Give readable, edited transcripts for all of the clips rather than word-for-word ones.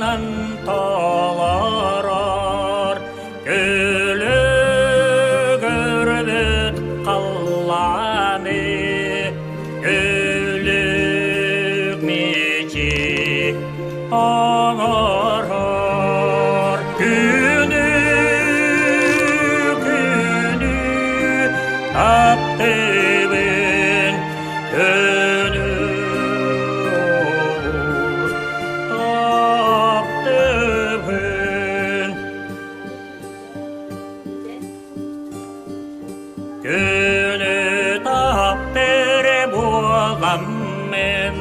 Сардыңаннан толорор Күлүгүрбүт халлааны Күлүк мичик оҥорор Күнү, күнү таптыыбын Күнү таптыыбын Күнү таптыр буоламмын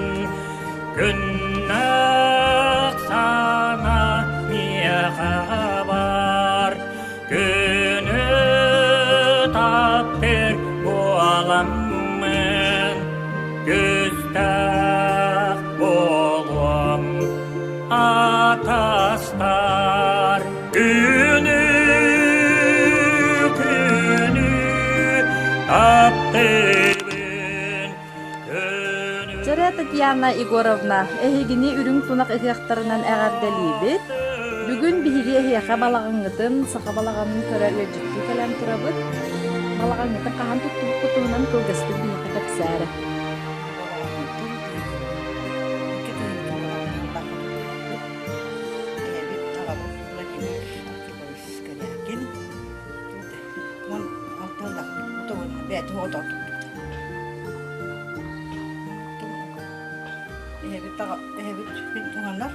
Күннэх сана миэхэ бар Күнү таптыр буоламмын Күстээх буолуом атастар Күнү, күнү таптыыбын Чэрэ Татьяна Егоровна, эһигини үрүҥ тунах ыһыахтарынан эҕэрдэлиибит. Бүгүн биһиги эһиэхэ балаҕаҥҥытын, саха балаҕанын көрө ыалдьыттыы кэлэн турабыт. Балаҕаҥҥытын хаһан туттубуккут туһунан кылгастык биһиэхэ кэпсээ эрэ. Эһэбит аҕабыт Владимир Архипович Корякин 16 бэйэтин оҕотоҕо турбута. Эһэбит эһэбит күн туһанар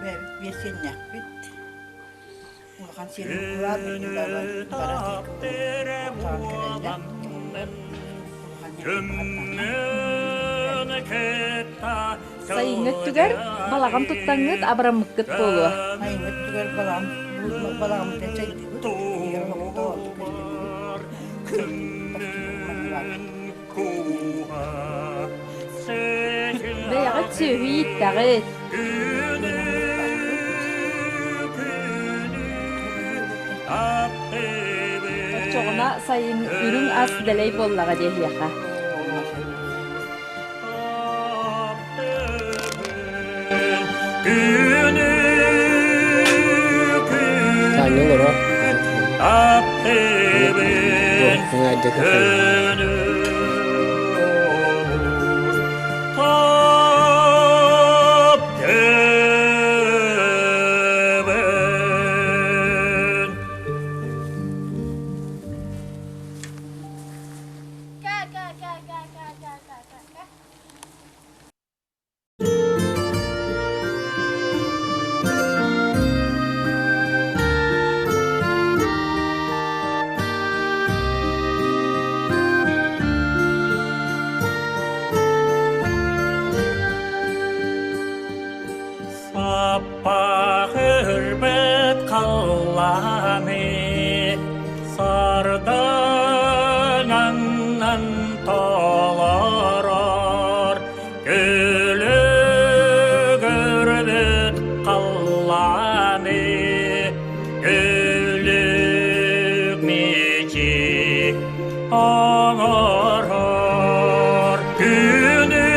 бэйэбит биэс сиэннээхпит. Улахан сиэним баар, бара ортоон кэлэллэр. Сайыҥҥы өттүгэр балаҕан туттаҥҥыт абыраммыккыт буолуо. Сайыҥҥы өттүгэр балаҕан балаҕаммытын чэйдиибит, игэр олохтоох Бэйэҕит сүөһү ииттэҕит. Оччоҕуна сайын үрүҥ ас дэлэй буоллаҕа диэһиэхэ. Таанньа олорор. Күн Саппаҕырбыт халлааны сардаҥаннан толорор Күлүгүрбүт халлааны күлүк мичик оҥорор Күнү,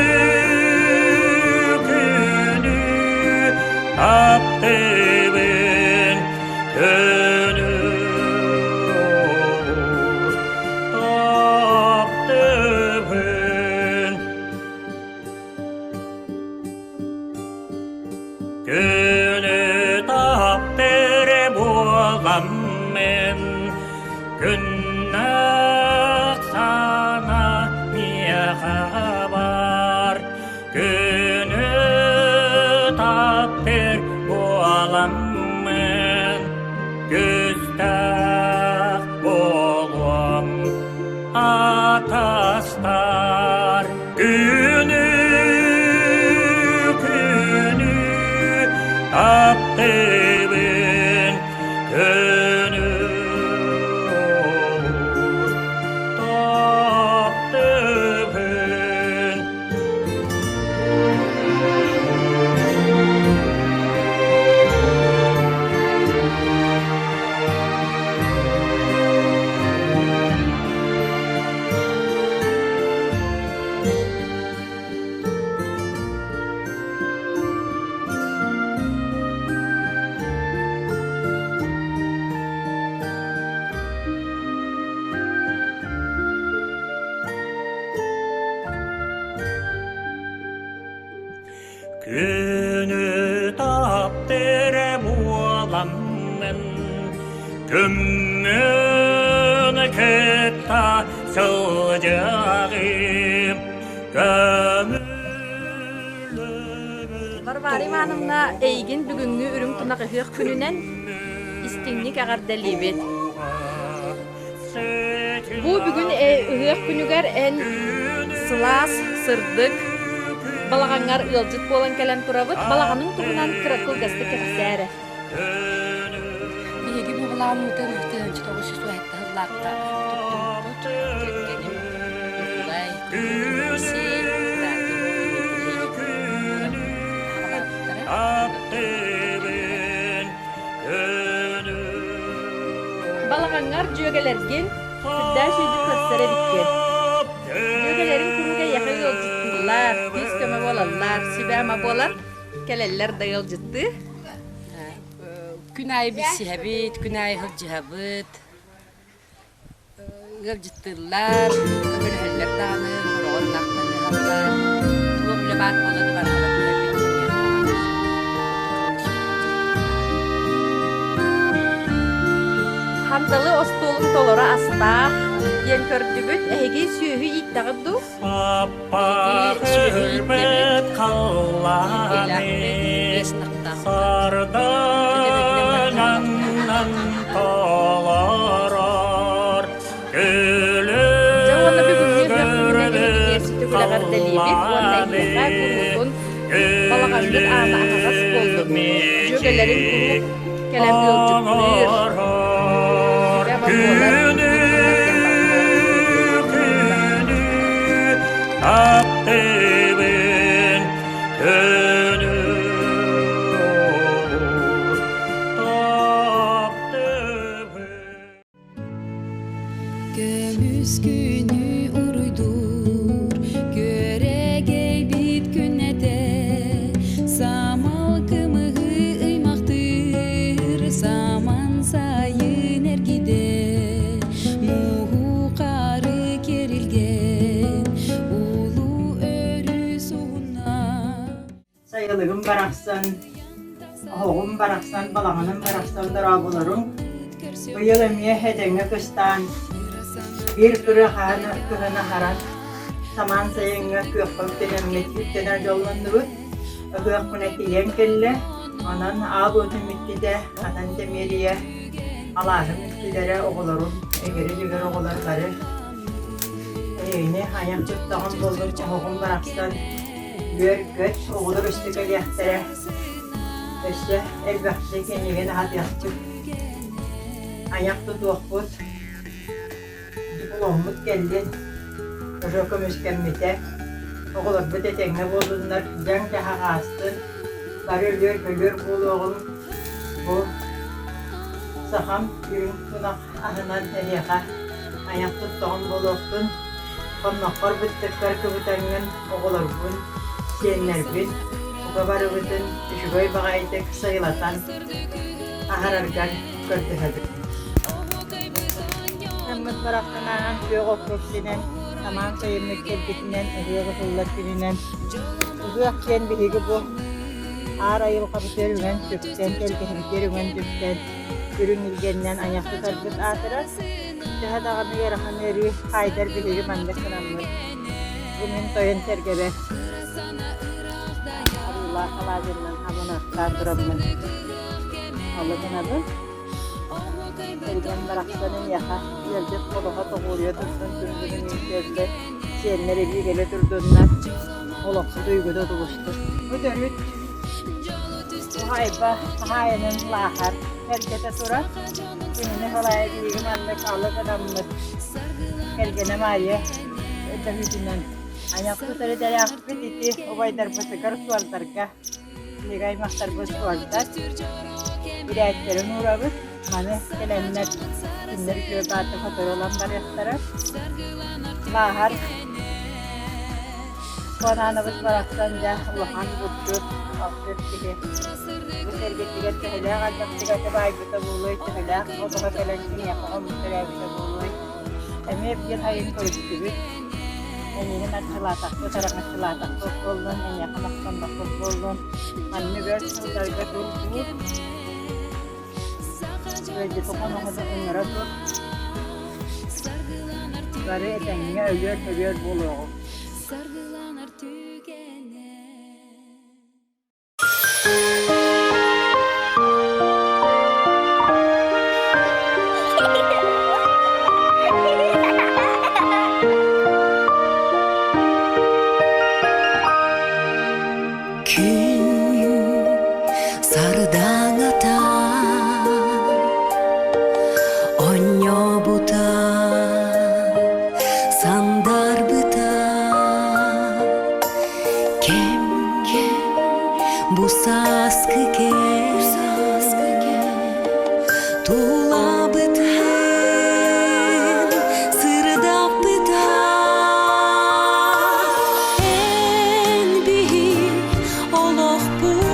күнү таптыыбын күнү таптыыбын Күнү таптыр буоламмын Күннэх сана миэхэ бар Күнү таптыр буоламмын Күстээх буолуом атастар Күнү, күнү Күнү таптыр буоламмын, күммүн кытта сылдьыаҕым, көмүллүбүт Варвара Ивановна, эйигин бүгүҥҥү үрүҥ тунах ыһыах күнүнэн истиҥник эҕэрдэлиибит. Бу бүгүн ыһыах күнүгэр эн сылаас, сырдык балаҕаҥҥар ыалдьыт буолан кэлэн турабыт. Балаҕаныҥ туһунан кыра кылгастык кэпсээ эрэ. Биһиги бу былааммытын 1997 сыллаахха туттубуппут. Кэргэним Ньукулай, Алексей, быраатым Дмитрий аҕалаабыттара. Балаҕаҥҥар дьүөгэлэргин сүрдээх үчүгэйдик көрсөр эбиккин. Дьүөгэлэриҥ куруук эйиэхэ ыалдьыттыыллар, күүс-көмө буолаллар, сүбэ-ама буолан кэлэллэр да ыалдьыттыы. Күн аайы билсиһэбит, күн аайы сылдьыһабыт. Ыалдьыттыыллар, көмөлөһөллөр даҕаны, хороҕор ынахтаныһаллар, туох үлэ баар буола да барыта түһэбит Хандалы остуолун толоро астаах диэн көрдүбүт. Эһиги сүөһү ииттэҕит дуу? Биһиги сүөһү ииттэбит, иитиилээхпит, биэс ынахтаахпыт. Сардананнан толорор Дьэ уонна бүгүҥҥү ыһыах күнүнэн эһиги сүтүк эҕэрдэлиибит уонна эһиэхэ куруутун балаҕаҥҥыт аана аһаҕас буоллун. Дьүөгэлэриҥ куруук кэлэн ыалдьыттыыр, сүбэ-ама буолар буоллуннар диэн Таптыыбын күнү таптыыбын Көмүс күнү уруйдуур, күөрэгэйбит күннэтэ, Самал кымыһы ыймахтыыр, саман сайын эргитэ, Мууһу хары кэрилгэн, улуу өрүс уһунна. Сайылыгым барахсан, оһоҕум барахсан, балаҕаным барахсан дорооболоруҥ. Быйыл эмиэ этэҥҥэ кыстаан, биир кырыы хаһан кыһын аһаран, самаан сайыҥҥа күөххэ үктэнэммит үктэнэр дьоллоннубут. Ыһыахпына тиийэн кэллэ, онон аал уотум иччитэ Хатан Тэмиэрийэ, алааһым иччилэрэ оҕолорум, эгэри-дьүгэр оҕолор бары эһигини айах туттаҕым буоллун, оһоҕум барахсан Үөр-көт, оҕолор өссө кэлиэхтэрэ, өссө элбэхтик эйигин аһатыахпыт, айах тутуохпут, дипломмут кэллин, уже көмүскэммитэ, оҕолорбут этэҥҥэ буоллуннар, дьаҥ-дьаһах аастын, бары өлүөр-өлүөр буолуоҕуҥ, бу сахам үрүҥ тунах аһынан эһиэхэ айах туттаҕым буолуохтун, хонноххор быттыккар кыбытаҥҥын оҕолорбун, сиэннэрбин бука барыбытын үчүгэй баҕайытык сайылатан аһараргар көрдөһөбүн. Ыммыт барахсан ааһан күөх окко үктэнэн, самаан сайыммыт кэлбитинэн ыһыах ыһыллар күнүнэн ыһыах диэн биһиги бу аар айылҕабытыгар үҥэн сүктэн, тэлгэһэбитигэр үҥэн сүктэн үрүҥ илгэннэн айах тутарбыт аатырар. Төһө даҕаны ыарахан ыарыы хаайдар биһиги маннык гынаммыт бу мин тойон сэргэбэр арыылаах алаадьыннан аманаахтаан тураммын алы гынабын. Кэргэн барахсан эйиэхэ ыалдьыт холоһо тоҕуоруйа турдун турдун үҥкүөллэр сиэннэр эбии кэлэ турдуннар олохпут уйгута тубустун. Бу төрүт Уһаайба хаһаайынын лаахар сэргэтэ турар. Кинини салайа биһиги маннык алы гынаммыт кэргэнэ Маайа өтөһүүтүнэн айах тутар идэлээхпит ити убайдарбытыгар суордарга биһиги аймахтарбыт суордар ирээттэрин уурабыт. Маны кэлэннэр кинилэр үтүө баата сотору ылан барыахтара. Лааһар Банаанабыт барахсан дьэ улахан булчут, алчыт киһи. Бу сэргэтигэр төһөлөөх элбэхтик аты баайбыта буолуой, төһөлөөх оҕо кэлэн киниэхэ хоммут төрөөбүтэ буолуой. Эмиэ биир сайын көрүстүбүт. Эйигин арчылаатахпыт, араҥаччылаатахпыт буоллун, эйиэхэ махтаннахпыт буоллун. Маннык өр сылларга тур-тур, ыалдьытыҥ оҥоһо ыҥыра тур. Бары этэҥҥэ өлүөр-төбүөр буолуоҕуҥ. Күн сардаҥата Онньобута сандарбыта Кэм бу сааскы кэм Тулабытын сырдаппыта Эн биһи олохпут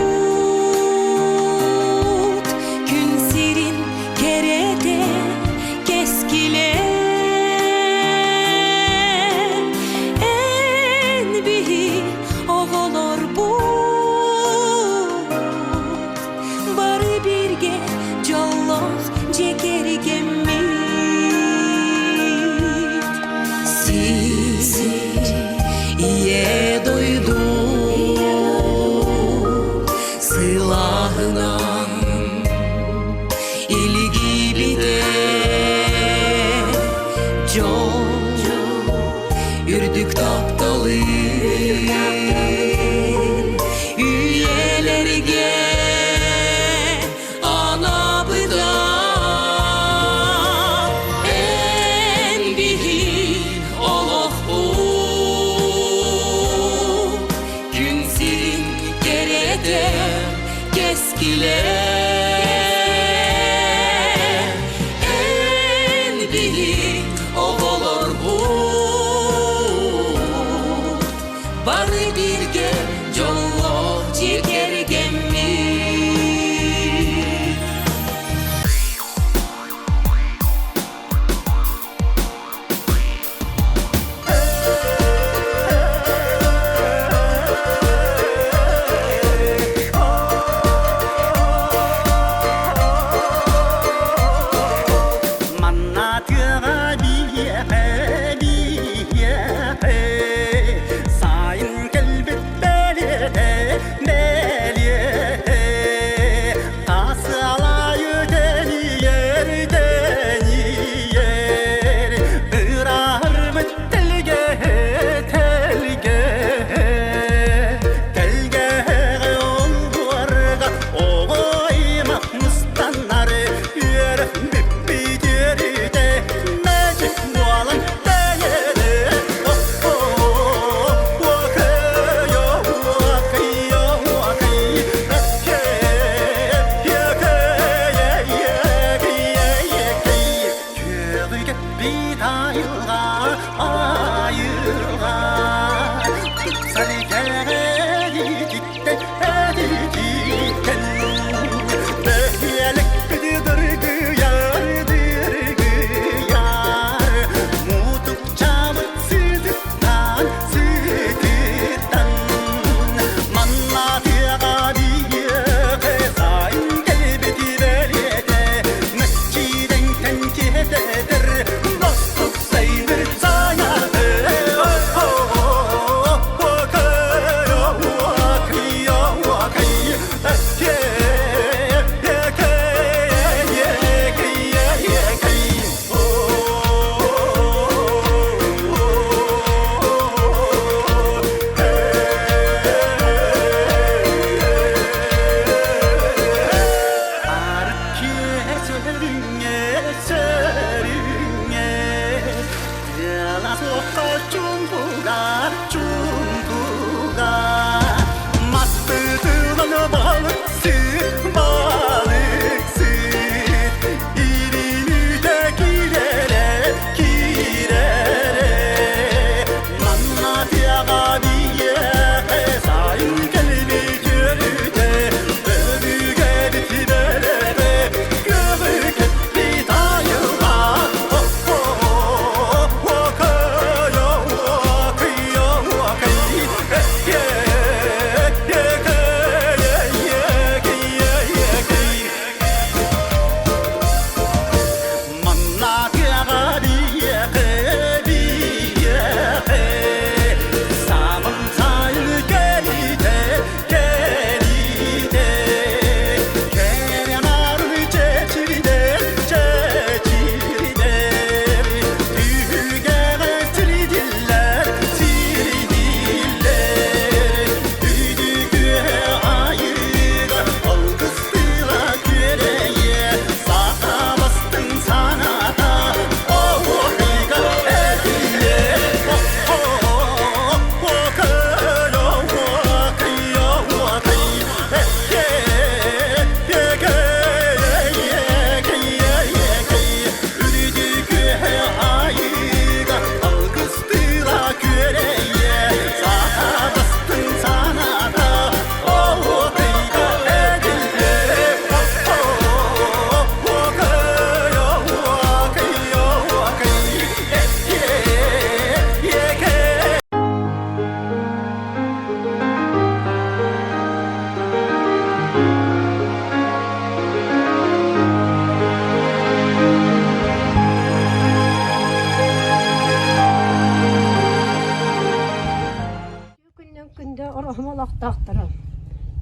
Күн сирин кэрэтэ кэскилэ Эн биһи оҕолорбут Бары бииргэ дьоллоох дьиэ кэргэммит Сир ийэ дойду сылааһынан илгибитэ дьол үрдүк тапталы үйэлэргэ анабыта эн биһи олохпут күн сирин кэрэтэ кэскилэ эн биһи оҕолорбут бары бииргэ дьоллоох дьиэ кэргэммит.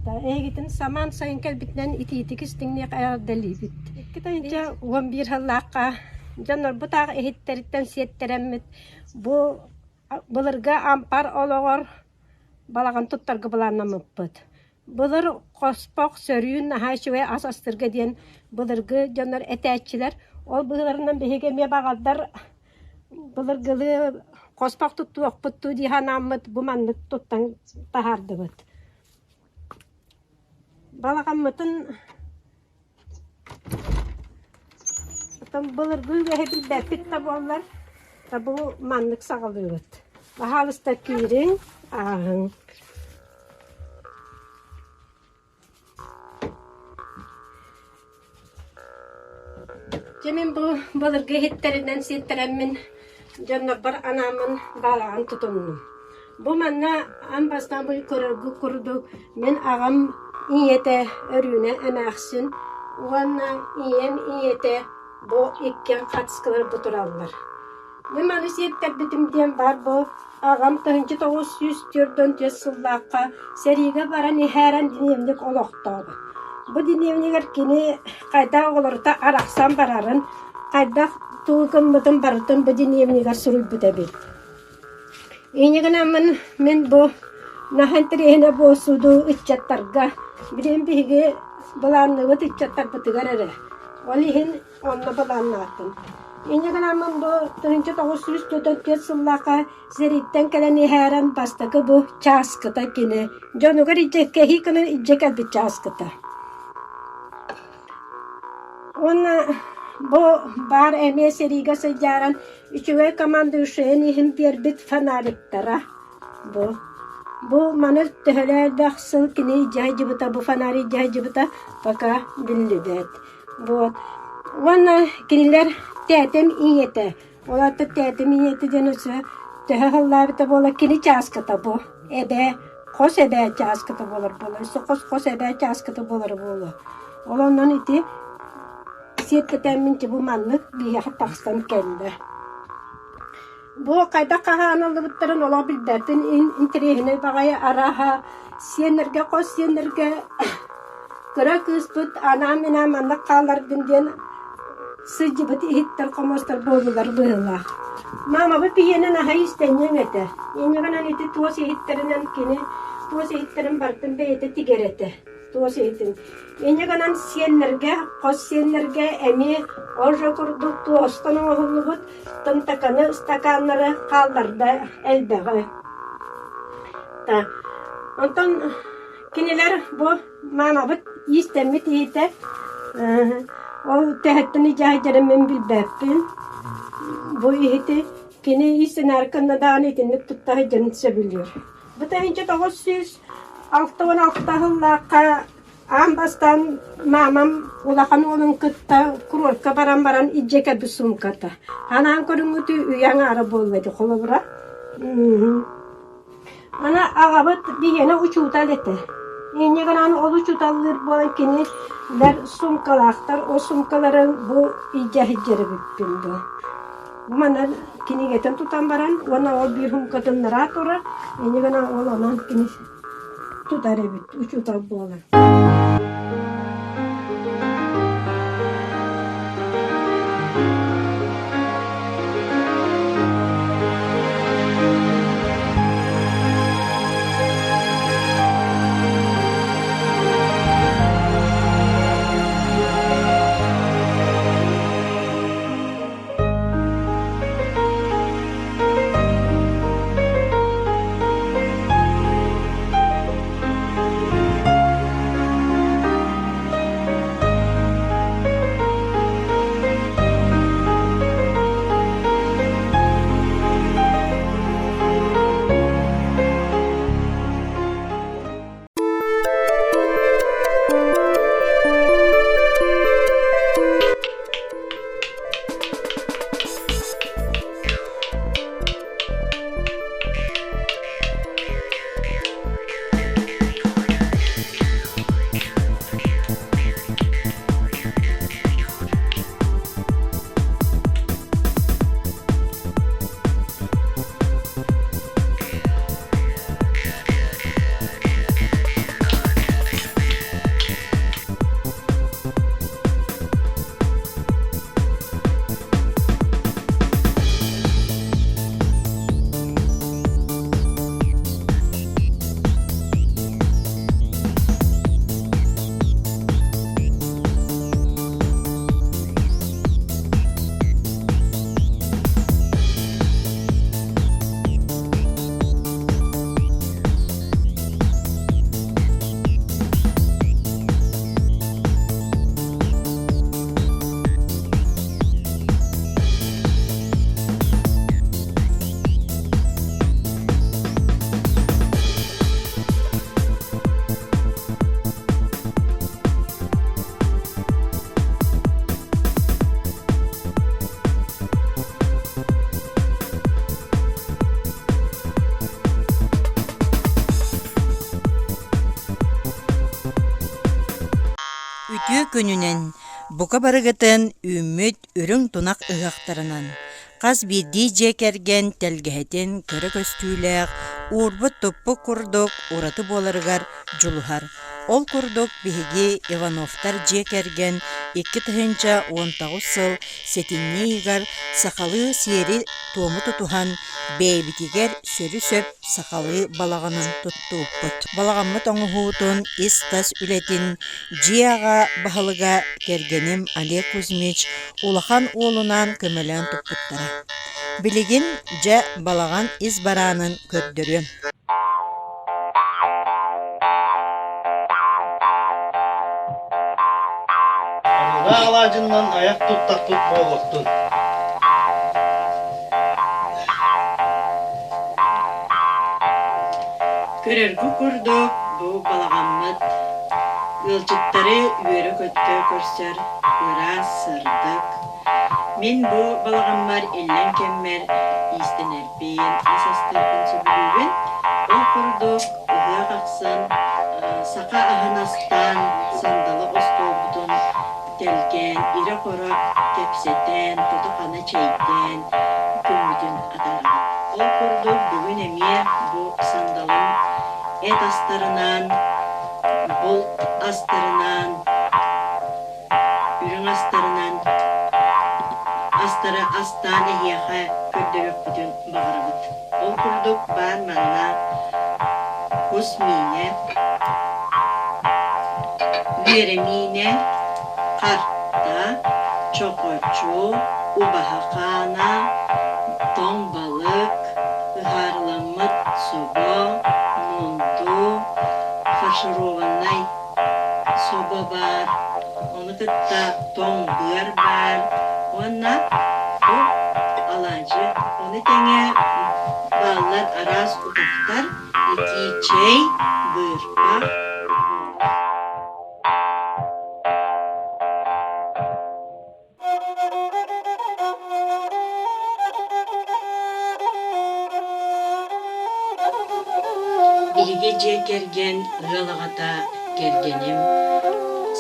Эһигитин самаан сайын кэлбитинэн итиитик истиҥниэх эҕэрдэлиибит. 2011 сыллаахха дьоннорбут аах иһиттэриттэн сиэттэрэммит бу былыргы ампар олоҕор балаҕан туттарга былааннаммыппыт. Былыр хоспох, сөрүүн наһаа үчүгэй ас астыырга диэн былыргы дьоннор этээччилэр. Ол быһыыларынан биһиги эмиэ баҕардар былыргылыы хоспох туттуохпут дуу дии санааммыт бу маннык туттан таһаардыбыт. Балаҕаммытын Оттон былыргы үгэһи билбэппит да буоллар, бу маннык саҕалыыбыт. Баһаалыста киириҥ, ааһыҥ. Дьэ мин бу былыргы иһиттэринэн сиэттэрэммин дьоннорбор анааммын баалаҕан тутуннум. Бу манна аан бастаан бу көрөргүт курдук мин аҕам ийэтэ Өрүүнэ эмээхсин уонна ийэм ийэтэ бу иккиэн хатыскалар бу тураллар. Мин маны сиэттэрбитим диэн баар бу аҕам 1944 сыллаахха сэриигэ баран иһээрэн дневник олохтообут. Бу дневнигэр кини хайдах оҕолорута арахсан барарын, хайдах тугу гыммытын барытын бу дневнигэр суруйбут эбит. Инньэ гынаммын мин бу наһаа интэриэһинэй буолсуду ыччаттарга билигин биһиги былаанныыбыт ыччаттарбытыгар эрэ. Ол иһин онно былааннаатым. Инньэ гынаммын бу 1944 сыллаахха сэрииттэн кэлэн иһээрэн бастакы бу чааскыта кини дьонугар илдьэ кэһии гынан илдьэ кэлбит чааскыта. Уонна бу баар эмиэ сэриигэ сылдьааран Үчүгэй командующайын иһин биэрбит фонариктара бу. Бу маны төһөлөөх элбэх сыл кини дьаһайдьыбыта, бу фонарик дьаһайдьыбыта пока биллибэт. Вот. Уонна кинилэр тээтэм ийэтэ, ол аата тээтэм ийэтэ диэн өссө төһө сыллаабыта буола кини чааската бу эбээ, хос эбээ чааската буолар буолар, өссө хос-хос эбээ чааската буолара буолуо. Ол онон ити Сиэттэтэммин бу маннык биһиэхэ тахсан кэллэ. Бу хайдах хаһааныллыбыттарын олох билбэппин, интэриэһинэй баҕайы арааһа сиэннэргэ, хос сиэннэргэ кыра кыыспыт анаан-минээн маннык хааллардын диэн сылдьыбыт иһиттэр хомуостар буоллулар быһыылаах. Маамабыт биһиэнэ наһаа иистэнньэҥ этэ. Инньэ гынан ити туос иһиттэринэн кини туос иһиттэрин барытын бэйэтэ тигэр этэ. Туос иһитин. Инньэ гынан сиэннэргэ, хос сиэннэргэ эмиэ ожо курдук туостан оҥоһуллубут тынтаканы ыстакааннары хаалларда элбэҕи. Онтон кинилэр бу маамабыт иистэммит иһитэ ол төһөттөн идьаайдарын мин билбэппин. Бу иһити кини иистэнээр кынна даҕаны итинник тутта сылдьарын сөбүлүүр. Бу 1966 сыллаахха аан бастаан маамам улахан уолун кытта курортка баран баран илдьэ кэлбит суумката. Анаан көрүҥҥүтү үйэ аҥаара буолла ити холобура. Аны аҕабыт биһиэнэ учуутал этэ. Инньэ гынан ол учууталлыыр буолан кинилэр суумкалаахтар, ол суумкаларын бу илдьэ сылдьар эбиппин дуо. Бу манан кинигэтин тутан баран уонна ол биир суумкатыннара турар, инньэ гынан ол онон кини тутар эбит, учуутал буолан. Үтүө күнүнэн бука барыгытын үүммүт үрүҥ тунах ыһыахтарынан, хас биирдии дьиэ кэргэн тэлгэһэтин кэрэ көстүүлээх, уурбут-туппут курдук ураты буоларыгар дьулуһар. Ол курдук биһиги Ивановтар дьиэ кэргэн 2019 сыл сэтинньи ыйыгар сахалыы сиэри-туому тутуһан, бэйэбитигэр сөрү-сөп сахалыы балаҕанын туттубуппут. Балаҕаммыт оҥоһуутун ис-тас үлэтин дьиэ аҕа баһылыга кэргэним Олег Кузьмич улахан уолунаан көмөлөөн туппуттара. Билигин дьэ балаҕан ис бараанын көрдөрүөм. Арыылаах алаадьыннан айах туттахпыт буолуохтун. Көрөргүт курдук, бу балаҕаммыт ыалдьыттары үөрэ-көтө көрсөр ыраас, сырдык. Мин бу балаҕаммар иллэҥ кэммэр иистэнэрбин, ас астыырбын сөбүлүүбүн. Ол курдук, ыһыах ахсын саха аһын астаан, сандалы остуолбутун тэлгээн, ирэ-хоро кэпсэтэн, тото-хана чэйдээн күммүтүн атаарабыт. Ол курдук бүгүн эмиэ бу сандалым эт астарынан, булт астарынан, үрүҥ астарынан астары астаан эһиэхэ көрдөрүөхпүтүн баҕарабыт. Ол курдук баар манна кус миинэ, үөрэ миинэ, харта, чохочу, убаһа хаана, тоҥ балык, ыһаарыламмыт собо, мунду, фаршированнай собо баар, ону кытта тоҥ быар баар уонна бу алаадьы. Ону тэҥэ бааллар араас утахтар, итии чэй, быырпах. Биһиги дьиэ кэргэн ыал аҕата кэргэним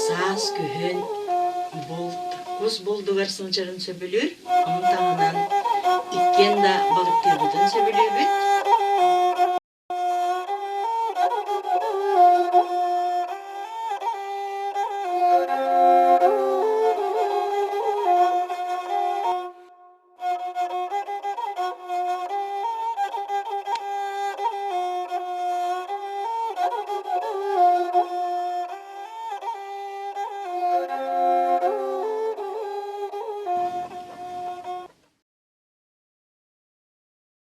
саас, күһүн булт, кус булдугар сылдьарын сөбүлүүр. Ону таһынан иккиэн да балыктыырбытын сөбүлүүбүт.